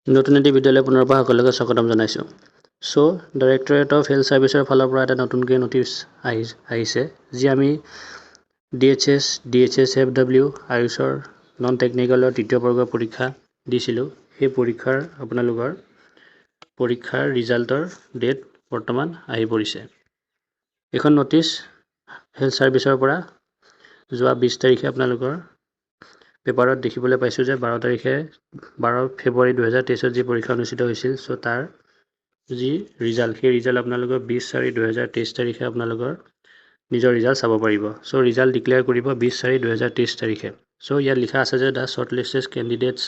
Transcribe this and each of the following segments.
নতুন এটি বিদ্যালয় পুনৰবাৰ সকলোকে স্বাগতম জনাইছোঁ। চ' ডাইৰেক্টৰেট অফ হেল্থ ছাৰ্ভিচৰ ফালৰ পৰা এটা নতুনকৈ নটিচ আহিছে, যি আমি DHS, DHS F W, আয়ুষৰ non টেকনিকেলৰ তৃতীয় বৰ্গৰ পৰীক্ষা দিছিলোঁ, সেই পৰীক্ষাৰ আপোনালোকৰ পৰীক্ষাৰ ৰিজাল্টৰ ডেট বৰ্তমান আহি পৰিছে। এইখন নটিচ হেল্থ ছাৰ্ভিচৰ পৰা যোৱা 20 তাৰিখে আপোনালোকৰ পেপাৰত দেখিবলৈ পাইছোঁ যে 12 তাৰিখে, 12 ফেব্ৰুৱাৰী 2023ত যি পৰীক্ষা অনুষ্ঠিত হৈছিল, চ' তাৰ যি ৰিজাল্ট, সেই ৰিজাল্ট আপোনালোকৰ 20/4/2023 তাৰিখে আপোনালোকৰ নিজৰ ৰিজাল্ট চাব পাৰিব। চ' ৰিজাল্ট ডিক্লেয়াৰ কৰিব 20/4/2023 তাৰিখে। চ' ইয়াত লিখা আছে যে the shortlisted candidates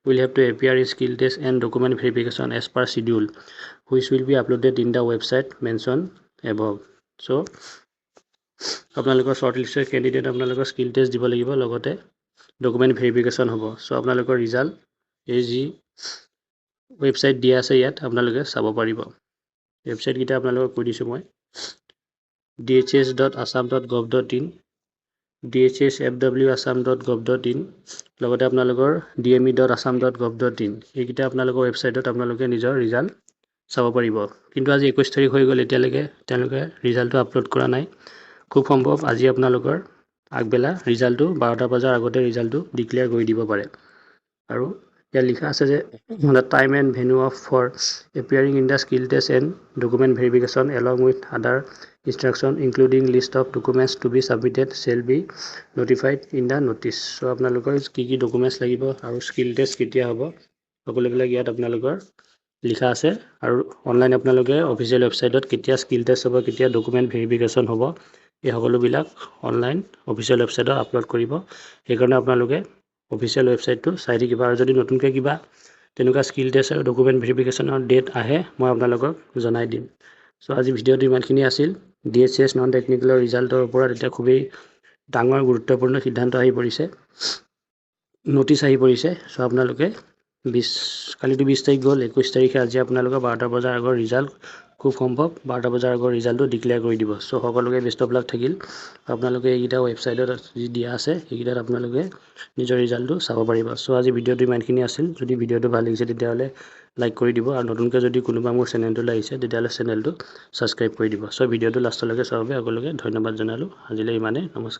will have to appear in skill test and document verification as per schedule, which will be uploaded in the website mention above. So আপোনালোকৰ শ্বৰ্ট লিষ্টেড কেণ্ডিডেট আপোনালোকৰ skill test দিব লাগিব, লগতে document verification হ'ব। চ' আপোনালোকৰ result এই যি website দিয়া আছে, ইয়াত আপোনালোকে চাব পাৰিব। ৱেবছাইটকেইটা আপোনালোকক কৈ দিছোঁ মই: dhs.assam.gov.in, dhsfwassam.gov.in, লগতে আপোনালোকৰ dme.assam.gov.in। এইকেইটা আপোনালোকৰ ৱেবছাইটত আপোনালোকে নিজৰ ৰিজাল্ট চাব পাৰিব। কিন্তু আজি 21 তাৰিখ হৈ গ'ল, এতিয়ালৈকে তেওঁলোকে ৰিজাল্টটো আপলোড কৰা নাই। খুব সম্ভৱ আজি আপোনালোকৰ আগবেলা ৰিজাল্টটো 12টা বজাৰ আগতে ৰিজাল্টটো ডিক্লেয়াৰ কৰি দিব পাৰে। আৰু ইয়াত লিখা আছে যে the time and venue of for appearing in the skill test and document verification, along with other instruction, including list of documents to be submitted, shall be notified in the notice. So আপোনালোকৰ কি কি documents লাগিব আৰু skill test কেতিয়া হ'ব, সকলোবিলাক ইয়াত আপোনালোকৰ লিখা আছে। আৰু অনলাইন আপোনালোকে অফিচিয়েল ৱেবছাইটত কেতিয়া স্কিল টেষ্ট হ'ব, কেতিয়া ডকুমেণ্ট ভেৰিফিকেশ্যন হ'ব, এই সকলোবিলাক অনলাইন অফিচিয়েল ৱেবছাইটত আপলোড কৰিব। সেইকাৰণে আপোনালোকে অফিচিয়েল ৱেবছাইটটো চাই থাকিব। আৰু যদি নতুনকৈ কিবা তেনেকুৱা স্কিল টেষ্ট আৰু ডকুমেণ্ট ভেৰিফিকেশ্যনৰ ডেট আহে, মই আপোনালোকক জনাই দিম। চ' আজি ভিডিঅ'টো ইমানখিনি আছিল। ডিএইচএছ নন টেকনিকেলৰ ৰিজাল্টৰ ওপৰত এতিয়া খুবেই ডাঙৰ গুৰুত্বপূৰ্ণ সিদ্ধান্ত আহি পৰিছে, ন'টিচ আহি পৰিছে। চ' আপোনালোকে 20, কালিতো 20 তাৰিখ গ'ল, 21 তাৰিখে আজি আপোনালোকৰ 12টা বজাৰ আগৰ ৰিজাল্ট, খুব সম্ভৱ 12টা বজাৰ আগৰ ৰিজাল্টটো ডিক্লেয়াৰ কৰি দিব। চ' সকলোকে বেষ্ট অফ লাক থাকিল। আপোনালোকে এইকেইটা ৱেবছাইটত যি দিয়া আছে, সেইকেইটাত আপোনালোকে নিজৰ ৰিজাল্টটো চাব পাৰিব। চ' আজি ভিডিঅ'টো ইমানখিনি আছিল। যদি ভিডিঅ'টো ভাল লাগিছে, তেতিয়াহ'লে লাইক কৰি দিব আৰু নতুনকৈ যদি কোনোবা মোৰ চেনেলটোলৈ আহিছে, তেতিয়াহ'লে চেনেলটো ছাবস্ক্ৰাইব কৰি দিব। চ' ভিডিঅ'টো লাষ্টলৈকে চোৱাৰ বাবে সকলোকে ধন্যবাদ জনালোঁ। আজিলৈ ইমানেই, নমস্কাৰ।